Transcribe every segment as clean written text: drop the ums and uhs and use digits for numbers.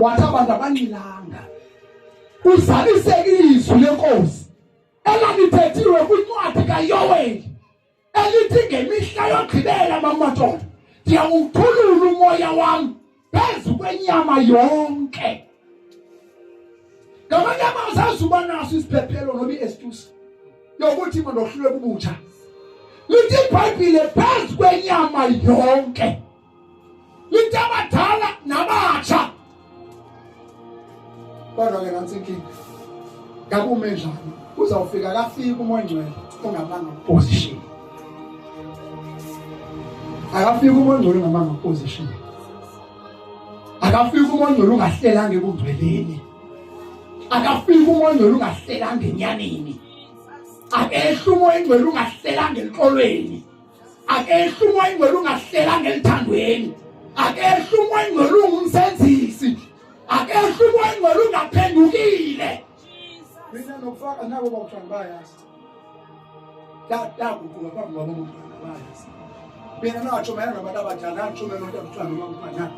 Wathi abantu abanxilanga. Uzaliseke ilizwi lenkosi elalithethiwe kwincwadi kaYoweli elithi ngemihla yogqibela mamadoda ndiyawuthulula umoya wam phezu kwenyama yonke. Ngamanye amazwi azuba naso isiphephelo noba i-estusi yokuthi mandohlulwe kubutsha. Lithi iBhayibhile phezu kwenyama yonke. Lithi abadala nabatsha. Kodwa ke nantsi inkinga. Ngabe ume njani? Uzawufika kafika umoya ongcwele ungamanga position. Akafika umoya ongcwele ungamanga position. Akafika umoya ongcwele ungahlelanga ebungcweleni. Akafika umoya ongcwele ungahlelanga enyaneni. Akehla umoya ongcwele ungahlelanga enkolweni. Akehla umoya ongcwele ungahlelanga elithandweni. Akehla umoya ongcwele ungumsenzisi. Akehla umoya ongcwele ungaphendukile. Mina nokufaka nabo bawuthanda bayazi. Ndaguquka phambi kwabo bawuthanda bayazi. Mina natshumayela nabantu abadala, natshumayela nabantu abadala noma kuthiwa na.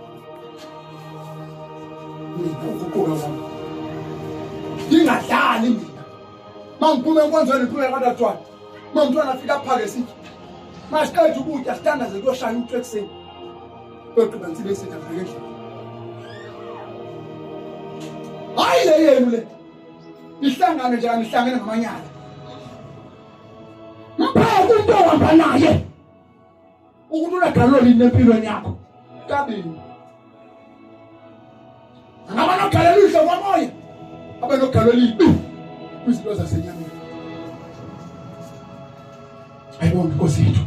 Mina uguquka kwami. Ngingadlali mina. Mangiphuma enkonzweni ngiphume kodwa kuthiwa uma umntwana afika aphake sithi masiqeda ukutya sithandaze kuyoshaya uthu ekuseni. Kuyogqiba nsibe isithi afike endlini. Hayi le yenu le. Nihlangane nje nihlangene ngamanyala. Mpheke umuntu ohamba naye. Ukuthi unegalelo lini empilweni yakho. Kabini. Angaba nogalelo elihle kwamoya. Abe nogalelo elibi kwizinto zasenyameni. Ayibonge inkosi yethu.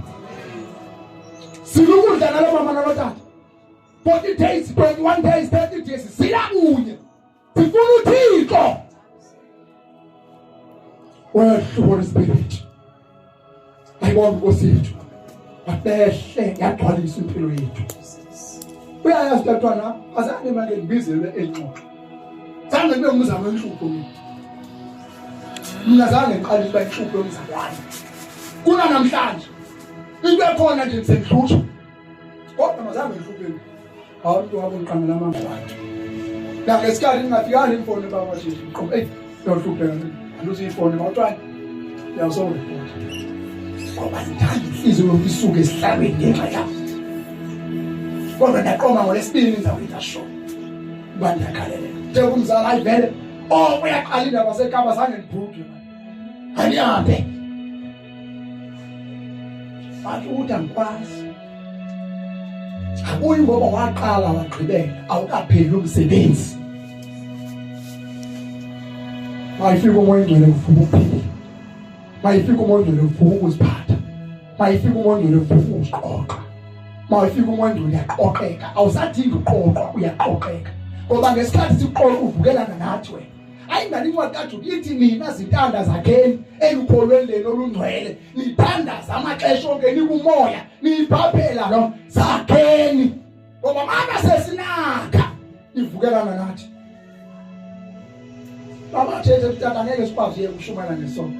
Silukudla nalo mama nalo tata. 40 days, 21 days, 30 days sila kunye. Sifuna uThixo. Wehla Holy Spirit. Ayibonge inkosi yethu. Abehle yagcwalisa impilo yethu. Uyayazi tatwana azange manje ngibizelwe enxoxo. Zange kube umzamo wenhlupho mina. Mina zange ngiqale ukuba inhlupho yomzalwane. Kuna namhlanje. Into ekhona nje ngisenhlutshwa. Kodwa mazange ngihlupheni. Hawu umuntu wabo ngiqamela amanga wakhe. Nangesikhathi ningafikani imfoni baba nje ngiqoba eyi yohlupheka aluthi ifoni mawutwana uyawusowureport. Ngoba ngithanda inhliziyo yonke isuke esihlalweni ngenxa yami. Kodwa ndaqoma ngolesibili ngizawuyenza sure. Uba ndiyakhaleleka. Tshela umzala hayi vele oh uyaqala indaba sekapa zange ngibhubhe manje. Anihambe. Wathi ukuthi angikwazi. Akuyi ngoba waqala wagqibela awukapheli umsebenzi. Mayifika umoya ongcwele kuvuka ukuphila. Mayifika umoya ongcwele kuvuka ukuziphatha. Mayifika umoya ongcwele kuvuka ukuziqoqa. Mayifika umoya ongcwele uyaqoqeka. Awusadingi uqoqwa uyaqoqeka. Ngoba ngesikhathi siqoqa uvukelana nathi wena. Ayingani incwadi kaJuda ithi nina zintanda zakheni elukholweni lenu olungcwele nithandaza amaxesha onke nikumoya niyibhaphela lo zakheni ngoba mana sesinaka ivukelana nathi babathethe tata ngeke sikwazi yeke ukushumayela ngesono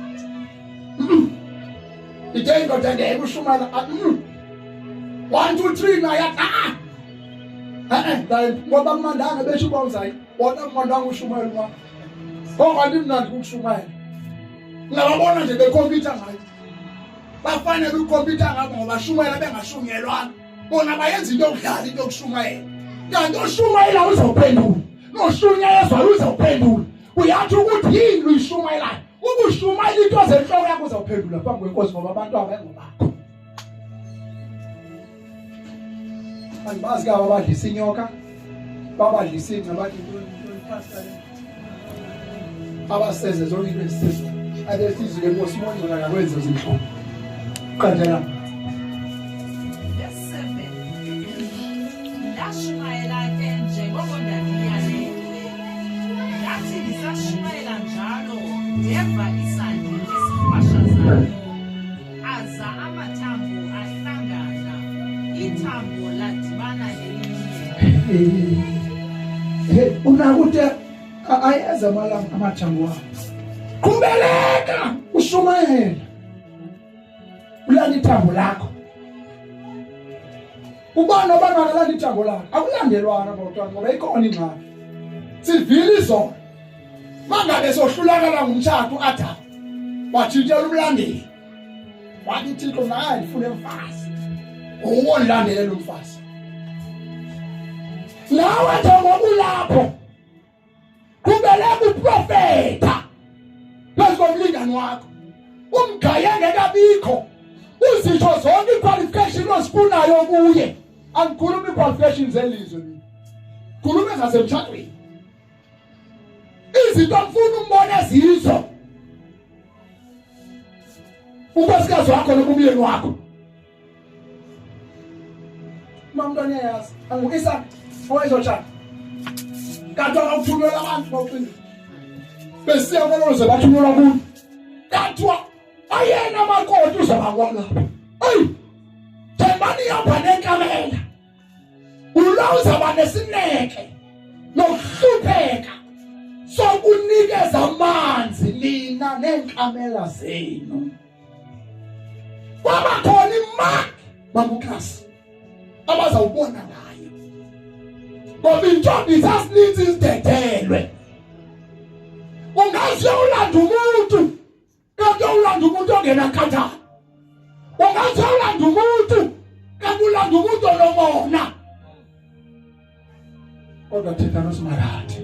ithe indoda ngeke ushumayela 1 2 3 naye ah eh ngoba kumandanga besho uba uzayi Wona kumandanga ushumayela uma. Konke andimnandi ukushumayela. Ngababona nje bekhompyutha ngayo. Bafanele ukhompyutha ngabo ngoba shumayela bengashunyelwanga. Bona bayenza into yokudlala into yokushumayela. Kanti oshumayela uzophendula. Noshunyayezwayo uzophendula. Uyathi ukuthi yini uyishumayelayo. Ubushumayela into zenhloko yakho uzophendula phambi kwenkosi ngoba abantu abengobakho. Andibazi ke abadlisa inyoka babadlisa ingca bathi abaseze zonke into ezisizwe abesizwe lenkosi umonzona kakwenze zinhlungu qandela Ndashumayela ke njengoko ndandiyalelwe. Ndathi ndisashumayela njalo ndeva isandi esirhwashazayo. Aza amathambo ahlangana, ithambo ladibana nelinye. Unakuthi ayeza amalanga amathambo wabo. Qhubeleka ushumayela. Ulala ithambo lakho. Ubani obani makalanda ijambo lakhe. Akulandelwana bawutwana ngoba ikhona ingxaki. Sivile izolo. Mangabe sohlulakala ngumtshato uAdam. Watshintshela umlandeli. Wathi Thixo naye ndifuna umfazi. Nguwo ndilandelela umfazi. Nawe njengoba ulapho qhubeleka uprofetha phezu komlingani wakho umgaye ngekabikho uzisho zonke iqualification ozifunayo kuye angikhulumi iqualification zelizwe mina khuluma ezasemtshatweni izinto angifuni umbone zizo unkosikazi wakho noma umyeni wakho Mamntwana uyayazi angu-Isaka owayezotshata kanti akawuthunyelwa abantu bawuqinile besiya kwalolo ze bathunyelwa kuyo kathiwa ayena makoti uzaba kwalapha eyi thembani ihamba nenkamela ulo uzaba nesineke nokuhlupheka sokunikeza amanzi nina neenkamela zenu kwaba khona imark bakuklasi abazawubona ngayo ngoba iintombi zazininzi zidedelwe ungaze ulanda umuntu kanti ulanda umuntu ongenakhathalo ungaze ulanda umuntu kanti ulanda umuntu onomona kodwa thetha noSimakade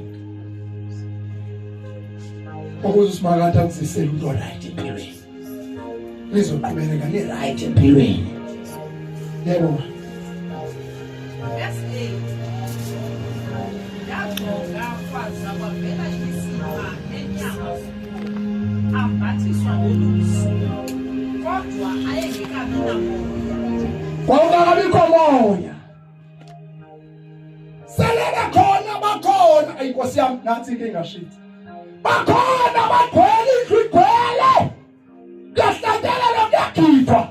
ukuze uSimakade akuzisele umntu orayithi empilweni nizoqhubeleka ni-right empilweni yebo ma Verse 8. Ndajonga kwaza kwavela imisipha nenyama kuwo, ambathiswa ngolusu, kodwa ayengekabi namoya. Kwawungakabikho moya Selele khona bakhona ayi Nkosi yami nansi into engashithi. Bakhona bagcwele indlu igcwele. Kuyahlatelelwa kuyagidwa.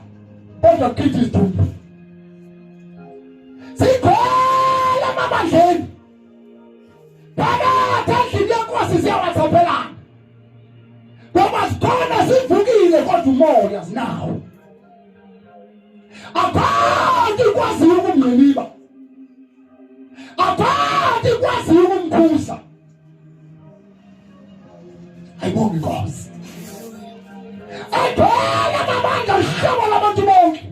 Kodwa kugida izidumbu. Sigcwele emabandleni. Phakathi endlini yenkosi siyawathaphelana. Ngoba sikhona sivukile kodwa umoya sinawo. Abantu kwaziyo ukumngqiniba. Abantu kwaziyo ukumkhuza. Ayibonge inkosi. Agcwele amabandla hlobo labantu bonke.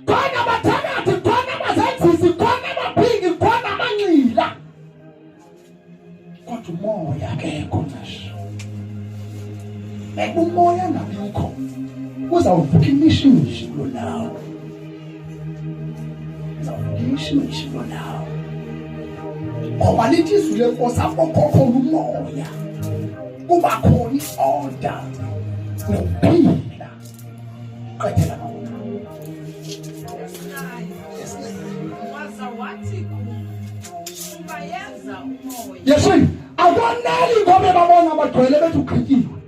Khona abathakathi, khona abazenzisi, khona abaphingi, khona amanxila. Kodwa umoya akekho ngisho. Beka umoya ngabikho. Uzawuvuka imishimishi kulo ndawo. Uzawuvuka imishimishi kulo ndawo. Ngoba lithi izwi lenkosi apho khona umoya kuba khona i-order nokuphila. Qedela Waza wathi kum, Shumayeza umoya. Yesu akoneli ngoba babona abagcwele bethi ugqityiwe.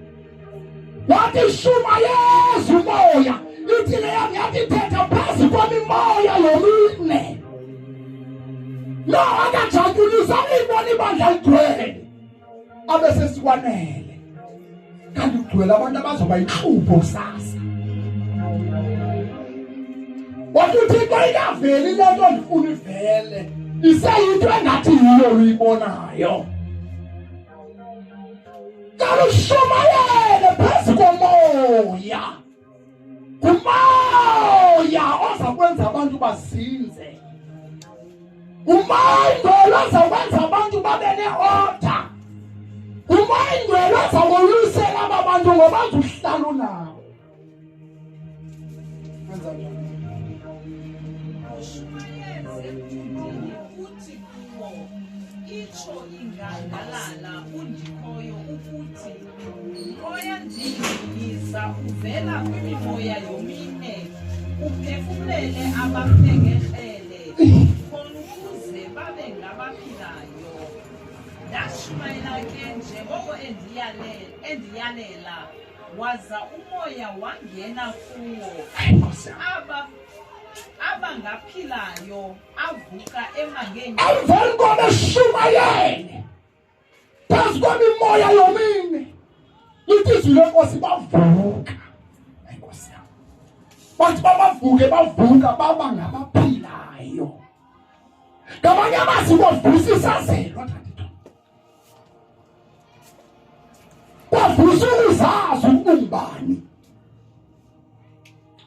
Wathi shumayeza umoya. Ithi le yami yathi thetha phezu kwemimoya yomine. Lo akajabulisa ibona ibandla ligcwele. Abe sesikwanele. Kanti kugcwele abantu abazoba inhlupho kusasa. Wathi uThixo ayikaveli le nto ndifuna ivele. Iseyinto engathi yiyo uyibonayo. Kalushumayele phezu komoya. Ngumoya oza kwenza abantu bazinze. Ngumoya ingcwele oza kwenza abantu babe ne-order. Ngumoya ingcwele oza koyisela aba bantu ngoba uhlala unabo. Wenza njani? Ushumayeze emdudini uthi kuwo, itsho ingangalala uNdikhoyo ukuthi, Moya ndini, yiza uvela kwimimoya yomine, uphefumlele abafe ngekrele, khona ukuze babe ngabaphilayo. Ndashumayela ke njengoko endiyalela, waza umoya wangena kuwo. Aba abangaphilayo avuka ema ngeenyawo. Emveni koba eshumayele phezu kwemimoya yomine lithi izwi lenkosi bavuka inkosi yam bathi babavuke bavuka baba ngabaphilayo. Ngamanye amazwi kwavusa isazelo, kwavusa ukuzazi ungubani,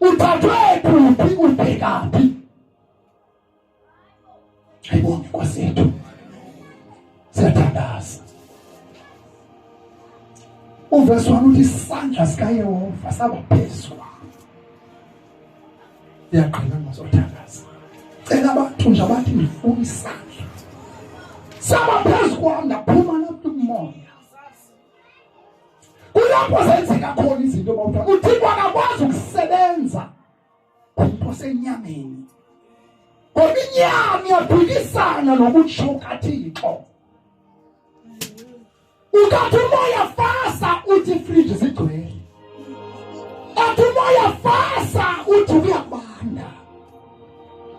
uthathwe kuphi, ubhekaphi. Ayibonge Nkosi yethu, siyathandaza. Uvesi 1 uthi isandla sikaYehova saba phezu kwami. Ndiyagqiba ngozothandaza, cela abantu nje abathi ndifuna isandla saba phezu kwami, ndaphuma namntu kumoya. Kulapho zenzeka khona izinto bawutha uThixo akakwazi ukusebenza ngumntu osenyameni, ngoba inyama iyaphikisana nokutsho kaThixo. Ukathi umoya fasa uthi ifriji zigcwele, athi umoya fasa uthi kuyabanda,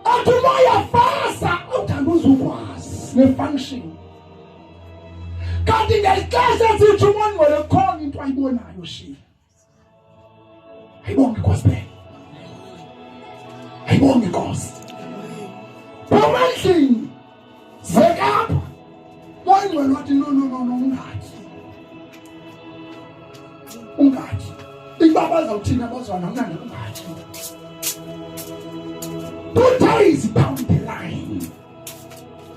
athi umoya fasa awuthanda uzukwazi ne-function. Kanti ngeli xesha esithi uMongcwele khona into ayibonayo shiya. Ayibonge inkosi phela, ayibonge inkosi. Phuma endlini zekapha, moyingcwele wathi no no no no, ungathi ungathi ikuba bazawuthini abazwana mna ungathi. 2 days down the line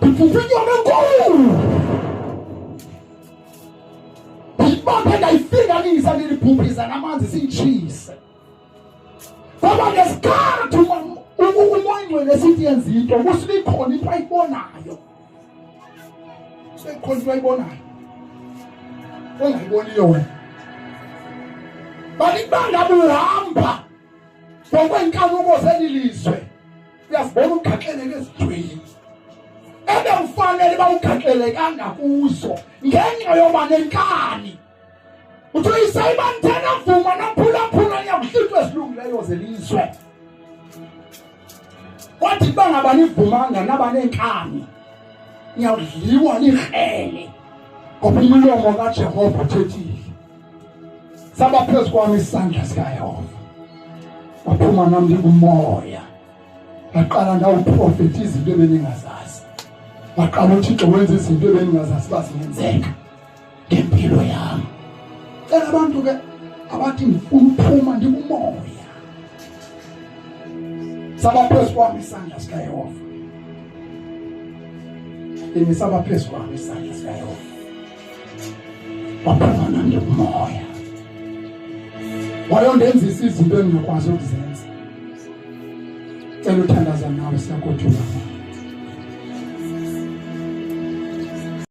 ndiphupha inyoka enkulu, ndiyibophe ndayifinganisa, ndilibhubhisa ngamanzi siyitshise. Ngoba ngesikhathi umoya ingcwele sithi yenza into, kusuke ikhona into ayibonayo, sekhona into ayibonayo ongayiboniyo wena. Bathi bangabe uhamba ngokweenkanuko zeli lizwe, uyazibona ugaxeleke ezidweni ebe ufanele uba ugaxelekanga kuzo ngenxa yoba nenkani. Uthi uyisayiba ndithena vuma naphulaphula niyakuhlutshwa ezilungileyo zelizwe. Kwathi kuba ngaba nivumanga naba neenkani, niyawudliwa likrele, ngoba umlomo kaJehova uthethile. Saba phezu kwami isandla sikaYehova, waphuma nami ndikumoya, ngaqala ndawuprofetha izinto ebeningazazi. Waqala uThixo wenza izinto ebeningazazi uba zingenzeka ngempilo yami. Cela abantu ke abathi ngifuna uphuma ndikumoya. Saba phezu kwami isandla sikaYehova, ini saba phezu kwami isandla sikaYehova, waphuma nami ndikumoya, wayondenzisa izinto endingakwazi ukuzenza. Cela uthandaza nawe, siyagoduka.